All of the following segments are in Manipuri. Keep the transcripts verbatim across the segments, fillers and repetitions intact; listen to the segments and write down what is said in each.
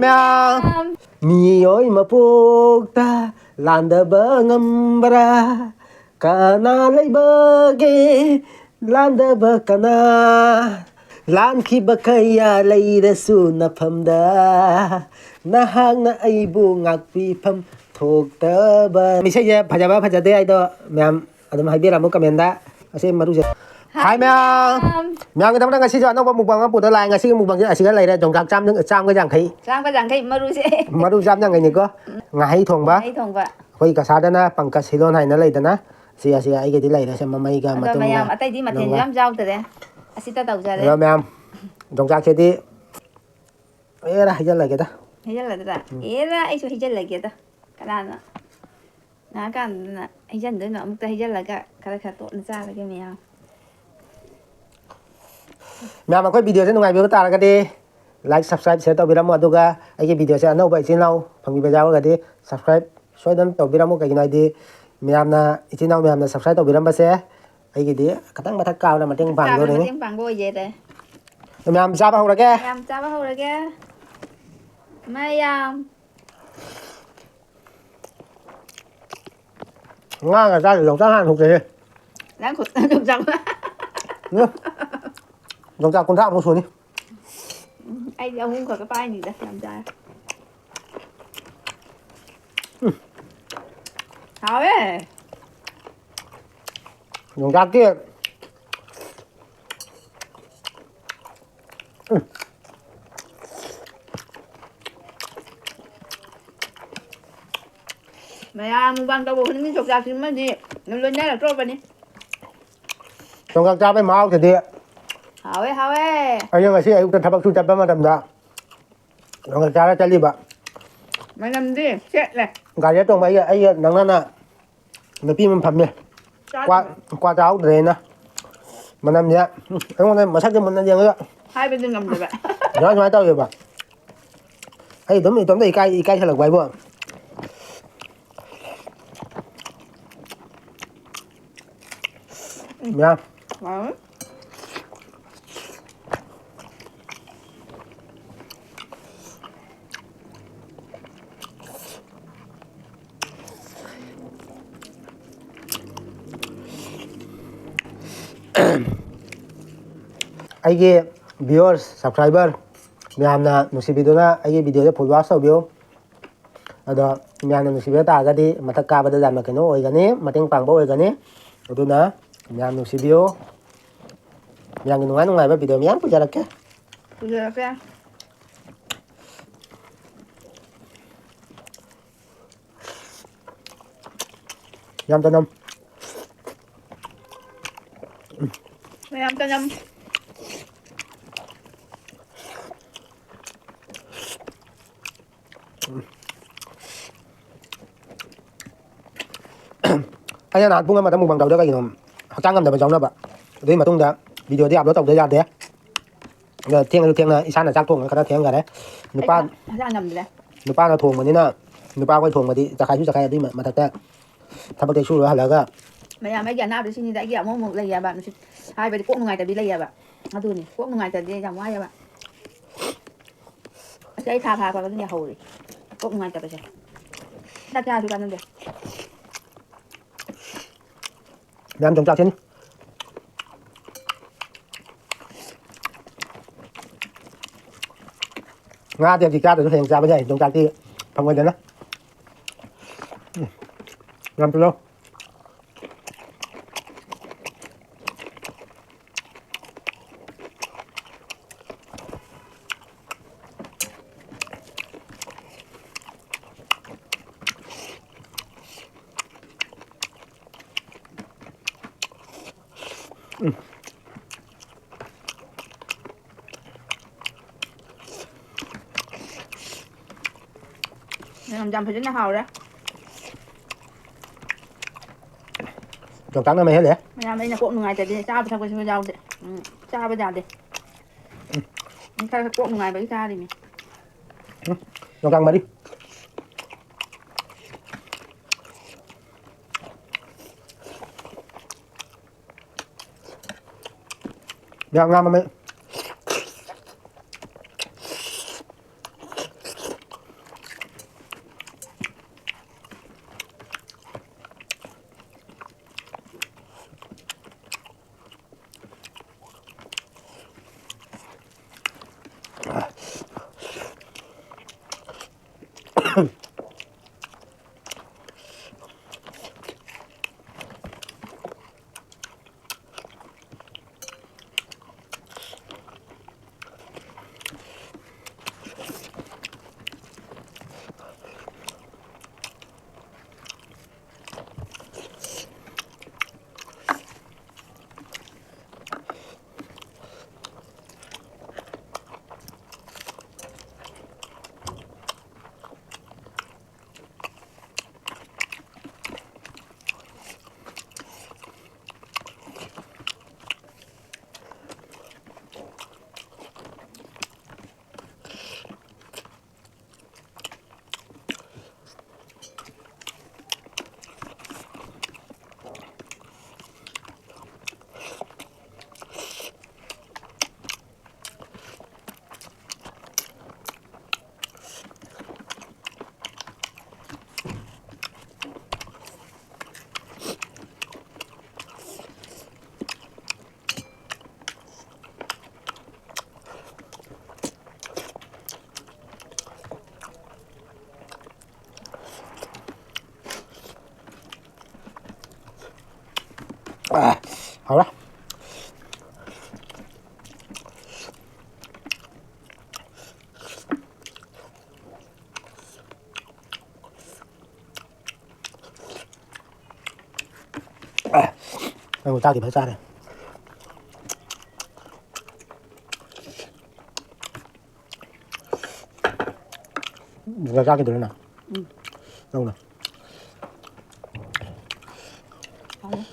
ꯃꯌꯥꯝ꯫ ꯃꯤꯑꯣꯏ ꯃꯄꯣꯛꯇ ꯂꯥꯟꯗꯕ ꯉꯝꯕ꯭ꯔꯥ? ꯀꯅꯥ ꯂꯩꯕꯒꯦ ꯂꯥꯟꯗꯕ ꯀꯅꯥ? ꯂꯥꯟꯈꯤꯕ ꯀꯌꯥ ꯂꯩꯔꯁꯨ ꯅꯐꯝꯗ, ꯅꯍꯥꯛꯅ ꯑꯩꯕꯨ ꯉꯥꯛꯄꯤꯐꯝ ꯊꯣꯛꯇꯕ꯫ ꯏꯁꯩꯁꯦ ꯐꯖꯕ ꯐꯖꯗꯦ ꯍꯥꯏꯗꯣ ꯃꯌꯥꯝ ꯑꯗꯨꯝ ꯍꯥꯏꯕꯤꯔꯝꯃꯨ comment-ꯗ꯫ ꯑꯁꯤ ꯃꯔꯨꯁꯦ꯫ ꯍꯥꯏ ꯃꯌꯥꯝ꯫ ꯃꯌꯥꯝꯒꯤꯗꯃꯛꯇ ꯉꯁꯤꯁꯨ ꯑꯅꯧꯕ mukbang ꯑꯃ ꯄꯨꯗ ꯂꯥꯛꯑꯦ꯫ ꯉꯁꯤꯒꯤ mukbang-ꯁꯦ ꯑꯁꯤꯒ ꯂꯩꯔꯦ꯫ ꯌꯣꯡꯆꯥꯛ ꯆꯥꯝ-, ꯆꯥꯝꯒ ꯌꯥꯡꯈꯩ꯫ ꯆꯥꯝꯒ ꯌꯥꯡꯈꯩ ꯃꯔꯨꯁꯦ꯫ ꯃꯔꯨ ꯆꯥꯝ ꯌꯥꯡꯈꯩꯅꯤꯀꯣ꯫ ꯉꯥꯍꯩ ꯊꯣꯡꯕ꯫ ꯉꯥꯍꯩ ꯊꯣꯡꯕ꯫ ꯑꯩꯈꯣꯏ ꯀꯁꯥꯗꯅ ꯄꯪꯀꯖ ꯁꯤꯂꯣꯟ ꯍꯥꯏꯅ ꯂꯩꯗꯅ꯫ ꯁꯤ, ꯑꯁꯤ ꯑꯩꯒꯤꯗꯤ ꯂꯩꯔꯦ꯫ ꯁꯤ ꯃꯃꯩꯒ ꯑꯗꯣ ꯃꯇꯨꯝꯒ ꯃꯌꯥꯝ ꯑꯇꯩꯗꯤ ꯃꯊꯦꯜꯁꯨ ꯅꯝꯒ꯫ ꯌꯥꯝ ꯌꯥꯎꯗꯔꯦ꯫ ꯑꯁꯤꯇ ꯇꯧꯖꯔꯦ꯫ ꯑꯗꯣ ꯃꯌꯥꯝ, ꯌꯣꯡꯆꯥꯛꯁꯤꯗꯤ ꯑꯦꯔꯥ ꯍꯩꯖꯜꯂꯒꯦꯗ꯫ ꯍꯩꯖꯜꯂꯗ꯭ꯔꯥ? ꯎꯝ꯫ ꯑꯦꯔꯥ ꯑꯩꯁꯨ ꯍꯩꯖꯜꯂꯒꯦꯗ꯫ ꯀꯅꯥꯅ? ꯉꯥꯏꯍꯥꯛꯀꯥꯟꯗꯅ ꯍꯩꯖꯟꯗꯣꯏꯅꯣ? ꯑꯃꯨꯛꯇ ꯍꯩꯖꯜꯂꯒ ꯈꯔ ꯈꯔ ꯇꯣꯠꯅ ꯆꯥꯔꯒꯦ ꯃꯌꯥꯝ꯫ ꯃꯌꯥꯝ, ꯑꯩꯈꯣꯏ video-ꯁꯦ ꯅꯨꯡꯉꯥꯏꯕꯤꯕ ꯇꯥꯔꯒꯗꯤ like, subscribe, share ꯇꯧꯕꯤꯔꯝꯃꯣ꯫ ꯑꯗꯨꯒ ꯑꯩꯒꯤ video-ꯁꯦ ꯑꯅꯧꯕ ꯏꯆꯤꯜ ꯏꯅꯥꯎ ꯐꯪꯕꯤꯕ ꯌꯥꯎꯔꯒꯗꯤ subscribe ꯁꯣꯏꯗꯅ ꯇꯧꯕꯤꯔꯝꯃꯨ꯫ ꯀꯩꯒꯤꯅꯣ ꯍꯥꯏꯗꯤ ꯃꯌꯥꯝꯅ, ꯏꯆꯤꯜ ꯏꯅꯥꯎ ꯃꯌꯥꯝꯅ subscribe ꯇꯧꯕꯤꯔꯝꯕꯁꯦ ꯑꯩꯒꯤꯗꯤ ꯈꯤꯇꯪ ꯃꯊꯛ ꯀꯥꯕꯗ ꯃꯇꯦꯡ ꯃꯊꯛ ꯀꯥꯕꯗ ꯄꯥꯡꯗꯣꯏꯅꯤ꯫ ꯃꯇꯦꯡ ꯄꯥꯡꯕ ꯑꯣꯏꯖꯔꯦ꯫ ꯃꯌꯥꯝ ꯆꯥꯕ ꯍꯧꯔꯒꯦ꯫ ꯃꯌꯥꯝ ꯆꯥꯕ ꯍꯧꯔꯒꯦ꯫ ꯃꯌꯥꯝ꯫ ꯉꯥꯒ ꯆꯥꯗ꯭ꯔꯤ, ꯌꯣꯡꯆꯥꯛ ꯍꯥꯟꯅ ꯊꯣꯛꯆꯩꯌꯦ꯫ ꯅꯪ ꯈꯨꯠ-, ꯅꯪ ꯌꯣꯡꯆꯥꯛ-, ꯎꯝ꯫ ꯌꯣꯡꯆꯥꯛ ꯀꯨꯟꯊ꯭ꯔꯥꯃꯨꯛ ꯁꯨꯅꯤ꯫ ꯎꯝ, ꯑꯩꯗꯤ ꯑꯍꯨꯝ ꯈꯛꯇ ꯄꯥꯏꯅꯤꯗ, ꯌꯥꯝ ꯆꯥꯔꯦ꯫ ꯎꯝ꯫ ꯍꯥꯎꯋꯦ꯫ ꯌꯣꯡꯆꯥꯛꯀꯤ ꯃꯌꯥꯝ mukbang ꯇꯧꯕ ꯈꯨꯗꯤꯡꯒꯤ ꯌꯣꯡꯆꯥꯛꯁꯤꯃꯗꯤ ꯂꯣꯏꯅꯔꯛꯇ꯭ꯔꯣꯕꯅꯤ꯫ ꯌꯣꯡꯆꯥꯛ ꯆꯥꯕꯩ ꯃꯍꯥꯎꯁꯤꯗꯤ꯫ ꯍꯥꯎꯋꯦ, ꯍꯥꯎꯋꯦ꯫ ꯑꯩꯅ ꯉꯁꯤ ꯑꯌꯨꯛꯇ ꯊꯕꯛ ꯁꯨ ꯆꯠꯄ ꯃꯇꯝꯗ ꯌꯣꯡꯆꯥꯛ ꯆꯥꯔ ꯆꯠꯂꯤꯕ꯫ ꯃꯅꯝꯗꯤ ꯁꯦꯠꯂꯦ꯫ ꯒꯥꯔꯤꯗ ꯇꯣꯡꯕ ꯑꯩꯒ, ꯑꯩꯒ ꯅꯪꯅꯅ ꯅꯨꯄꯤ ꯑꯃ ꯐꯝꯃꯦ꯫ ꯆꯥꯗ꯭ꯔꯤ꯫ ꯀ꯭ꯋꯥ, ꯀ꯭ꯋꯥ ꯆꯥꯍꯧꯗ꯭ꯔꯦꯅ꯫ ꯃꯅꯝꯁꯦ, ꯎꯝ, ꯑꯩꯉꯣꯟꯗ ꯃꯁꯛꯁꯦ ꯃꯨꯟꯅ ꯌꯦꯡꯉꯒ ꯍꯥꯏꯕꯗꯤ ꯉꯝꯗꯕ꯫ ꯁꯨꯃꯥꯏ, ꯁꯨꯃꯥꯏꯅ ꯇꯧꯋꯦꯕ꯫ ꯑꯩ ꯑꯗꯨꯝ ꯏꯇꯣꯝꯇ ꯏꯀꯥꯏ, ꯏꯀꯥꯏꯁꯜꯂꯛꯄ ꯍꯥꯏꯕꯨ꯫ ꯎꯝ꯫ ꯌꯥ꯫ ꯍꯥꯎꯋꯤ꯫ ꯑꯩꯒꯤ viewers, subscriber ꯃꯌꯥꯝꯅ ꯅꯨꯡꯁꯤꯕꯤꯗꯨꯅ ꯑꯩꯒꯤ video ꯁꯦ full watch ꯇꯧꯕꯤꯌꯨ꯫ ꯑꯗꯣ ꯃꯌꯥꯝꯅ ꯅꯨꯡꯁꯤꯕꯤꯕ ꯇꯥꯔꯒꯗꯤ ꯃꯊꯛ ꯀꯥꯕꯗ ꯌꯥꯝꯅ ꯀꯩꯅꯣ ꯑꯣꯏꯒꯅꯤ, ꯃꯇꯦꯡ ꯄꯥꯡꯕ ꯑꯣꯏꯒꯅꯤ꯫ ꯑꯗꯨꯅ ꯃꯌꯥꯝ ꯅꯨꯡꯁꯤꯕꯤꯌꯨ꯫ ꯃꯌꯥꯝꯒꯤ ꯅꯨꯡꯉꯥꯏ ꯅꯨꯡꯉꯥꯏꯕ video ꯃꯌꯥꯝ ꯄꯨꯖꯔꯛꯀꯦ꯫ ꯄꯨꯖꯔꯛꯀꯦ꯫ ꯌꯥꯝ ꯆꯅꯝ꯫ ꯃꯌꯥꯝ ꯆꯅꯝ꯫ ꯑꯩꯅ ꯅꯍꯥꯟ ꯄꯨꯡ ꯑꯃꯗ mukbang ꯇꯧꯗ ꯀꯩꯒꯤꯅꯣ, ꯍꯛꯆꯥꯡ ꯉꯝꯗꯕ ꯌꯥꯎꯅꯕ꯫ ꯑꯗꯨꯒꯤ ꯃꯇꯨꯡꯗ video ꯗꯤ upload ꯇꯧꯗ ꯌꯥꯗꯦ꯫ ꯑꯗꯣ ꯊꯦꯡꯉꯁꯨ ꯊꯦꯡꯅ ꯏꯁꯥꯅ ꯆꯥꯛ ꯊꯣꯡꯉꯒ ꯈꯔ ꯊꯦꯡꯈꯔꯦ꯫ ꯅꯨꯄꯥ, ꯑꯩ ꯍꯛꯆꯥꯡ ꯉꯝꯗ꯭ꯔꯦ꯫ ꯅꯨꯄꯥꯅ ꯊꯣꯡꯕꯅꯤꯅ, ꯅꯨꯄꯥ ꯑꯩꯈꯣꯏ ꯊꯣꯡꯕꯗꯤ ꯆꯈꯥꯏꯁꯨ ꯆꯈꯥꯏ, ꯑꯗꯨꯒꯤ ꯃ-, ꯃꯊꯛꯇ ꯊꯕꯛꯇꯩ ꯁꯨꯔꯨꯔ ꯍꯜꯂꯛꯑꯒ꯫ ꯃꯌꯥꯝ ꯑꯩꯒꯤ ꯑꯅꯥꯕꯁꯤꯡꯁꯤꯗ ꯑꯩꯒꯤ ꯑꯃꯨꯛ ꯑꯃꯨꯛ ꯂꯩꯌꯦꯕ, ꯅꯨꯡꯁꯤꯠ ꯍꯥꯏꯕꯗꯤ ꯀꯣꯛ ꯅꯨꯡꯉꯥꯏꯇꯕꯤ ꯂꯩꯌꯦꯕ꯫ ꯑꯗꯨꯅꯤ, ꯀꯣꯛ ꯅꯨꯡꯉꯥꯏꯇꯗꯤ ꯌꯥꯝ ꯋꯥꯏꯌꯦꯕ꯫ ꯑꯁ, ꯑꯩ ꯊꯥ ꯐꯥꯔꯛꯄꯒ ꯑꯗꯨꯝ ꯌꯥꯍꯧꯔꯦ꯫ ꯀꯣꯛ ꯅꯨꯡꯉꯥꯏꯇꯕꯁꯦ꯫ ꯆꯥꯛ ꯆꯥꯔꯁꯨ ꯀꯥꯟꯅꯗꯦ꯫ ꯃꯌꯥꯝ ꯌꯣꯡꯆꯥꯛꯁꯤꯅꯤ꯫ ꯉꯥꯗꯤ ꯍꯧꯖꯤꯛ ꯆꯥꯗ꯭ꯔꯁꯨ ꯍꯌꯦꯡ ꯆꯥꯕ ꯌꯥꯏ, ꯌꯣꯡꯆꯥꯛꯇꯤ ꯐꯪꯉꯣꯏꯗꯅ꯫ ꯎꯝ꯫ ꯌꯥꯝ ꯄꯤꯔꯛꯑꯣ꯫ ꯃꯌꯥꯝ ꯌꯥꯝ ꯐꯖꯅ ꯍꯥꯎꯔꯦ꯫ ꯌꯣꯡꯆꯥꯛꯅ ꯃꯍꯦꯜꯂꯦ꯫ ꯃꯌꯥꯝ ꯑꯩꯅ ꯀꯣꯛ ꯅꯨꯡꯉꯥꯏꯇꯗꯤ ꯆꯥꯕ ꯊꯛꯄꯁꯨ ꯌꯥꯎꯗꯦ꯫ ꯎꯝ, ꯆꯥꯕ ꯌꯥꯗꯦ꯫ ꯎꯝ, ꯈꯔ ꯈꯔ ꯀꯣꯛ ꯅꯨꯡꯉꯥꯏꯕꯒꯤ ꯆꯥꯔꯤꯅꯤ꯫ ꯎꯝ, ꯌꯣꯡꯆꯥꯛ ꯃꯔꯤ꯫ ꯃꯌꯥꯝ ꯉꯥ ꯃꯃꯩ꯫ ꯑꯥ, ꯍꯥꯎꯔꯦ꯫ ꯑꯥ, ꯅꯪꯕꯨ ꯆꯥꯛꯇꯤ ꯐꯖ ꯆꯥꯔꯦ꯫ ꯁꯤꯗ ꯆꯥꯈꯤꯗꯣꯏꯅ꯫ ꯎꯝ꯫ ꯅꯪꯅ꯫ ꯍꯥꯎꯋꯦ꯫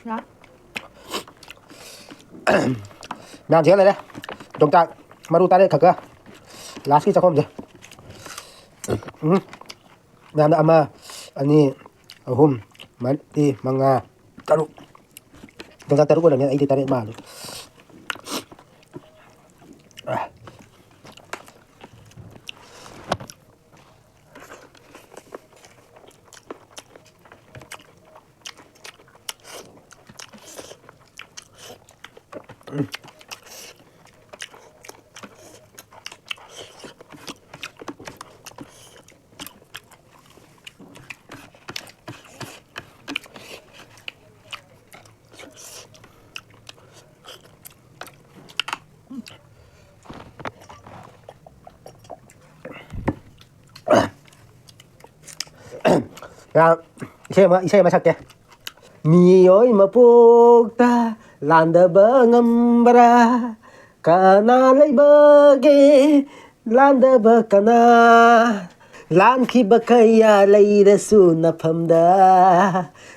ꯌꯥ꯫ ꯃꯌꯥꯝ ꯊꯤꯒꯠ ꯂꯩꯔꯦ꯫ ꯌꯣꯡꯆꯥꯛ ꯃꯔꯨ ꯇꯔꯦꯠ ꯈꯛꯀ꯫ ꯂꯥꯁꯀꯤ ꯆꯥꯛꯈꯣꯝꯁꯦ꯫ ꯎꯝ꯫ ꯃꯌꯥꯝꯅ ꯑꯃ, ꯑꯅꯤ, ꯑꯍꯨꯝ, ꯃꯔꯤ, ꯃꯉꯥ, ꯇꯔꯨꯛ꯫ ꯌꯣꯡꯆꯥꯛ ꯇꯔꯨꯛ ꯑꯣꯏꯔꯝꯃꯦ, ꯑꯩꯗꯤ ꯇꯔꯦꯠ ꯃꯥꯜꯂꯦ꯫ ꯌꯥꯝ ꯏꯁꯩ ꯑꯃ, ꯏꯁꯩ ꯑꯃ ꯁꯛꯀꯦ꯫ ꯃꯤꯑꯣꯏ ꯃꯄꯣꯛꯇ ꯂꯥꯟꯗꯕ ꯉꯝꯕ꯭ꯔꯥ? ꯀꯅꯥ ꯂꯩꯕꯒꯦ ꯂꯥꯟꯗꯕ ꯀꯅꯥ? ꯂꯥꯟꯈꯤꯕ ꯀꯌꯥ ꯂꯩꯔꯁꯨ ꯅꯐꯝꯗ,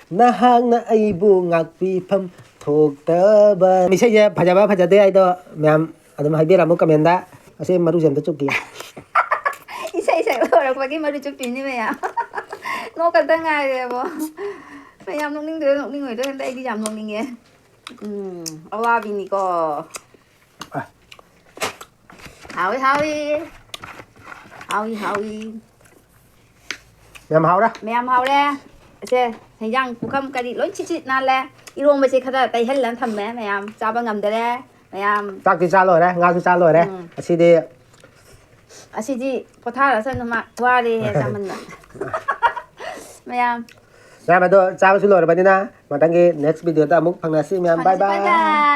ꯅꯍꯥꯛꯅ ꯑꯩꯕꯨ ꯉꯥꯛꯄꯤꯐꯝ ꯊꯣꯛꯇꯕ꯫ ꯏꯁꯩꯁꯦ ꯐꯖꯕ ꯐꯖꯗꯦ ꯍꯥꯏꯗꯣ ꯃꯌꯥꯝ ꯑꯗꯨꯝ ꯍꯥꯏꯕꯤꯔꯝꯃꯨ comment꯫ ꯑꯁꯤ ꯃꯔꯨꯁꯦ ꯑꯝꯇ ꯆꯨꯞꯀꯦ꯫ ꯏꯁꯩ ꯁꯛ ꯂꯣꯏꯔꯛꯄꯒꯤ ꯃꯔꯨ ꯆꯨꯞꯄꯤꯅꯤ ꯃꯌꯥꯝ꯫ ꯅꯣꯛꯀꯗ ꯉꯥꯏꯔꯦꯕꯣ꯫ ꯃꯌꯥꯝ ꯅꯣꯛꯅꯤꯡꯗꯣꯏꯔ ꯅꯣꯛꯅꯤꯡꯉꯣꯏꯗꯣꯏꯔ ꯈꯪꯗꯦ, ꯑꯩꯗꯤ ꯌꯥꯝ ꯅꯣꯛꯅꯤꯡꯉꯦ꯫ ꯎꯝ, ꯑꯋꯥꯕꯤꯅꯤꯀꯣ꯫ ꯍꯥꯎꯏ, ꯍꯥꯎꯏ꯫ ꯍꯥꯎꯏ, ꯍꯥꯎꯏ꯫ ꯌꯥꯝ ꯍꯥꯎꯔꯦ꯫ ꯃꯌꯥꯝ ꯍꯥꯎꯔꯦ꯫ ꯑꯁꯦ, ꯍꯦꯟꯖꯥꯡ ꯄꯨꯈꯝ ꯀꯔꯤ ꯂꯣꯏ ꯁꯤꯠ ꯁꯤꯠ ꯅꯥꯜꯂꯦ꯫ ꯏꯔꯣꯝꯕꯁꯦ ꯈꯔ ꯇꯩꯍꯜꯂꯒ ꯊꯝꯃꯦ ꯃꯌꯥꯝ꯫ ꯆꯥꯕ ꯉꯝꯗꯔꯦ ꯃꯌꯥꯝ꯫ ꯆꯥꯛꯇꯤ ꯆꯥ ꯂꯣꯏꯔꯦ, ꯉꯥꯁꯨ ꯆꯥ ꯂꯣꯏꯔꯦ꯫ ꯎꯝ꯫ ꯑꯁꯤꯗꯤ ꯑꯁꯤꯗꯤ ꯄꯣꯊꯥꯔꯁꯅꯨ ꯃꯥ, ꯋꯥꯔꯦ ꯆꯥꯃꯟꯗꯅ꯫ ꯃꯌꯥꯝ꯫ ꯃꯌꯥꯝ ꯑꯗꯣ ꯆꯥꯕꯁꯨ ꯂꯣꯏꯔꯕꯅꯤꯅ ꯃꯊꯪꯒꯤ next video ꯗ ꯑꯃꯨꯛ ꯐꯪꯅꯁꯤ ꯃꯌꯥꯝ꯫ Bye bye.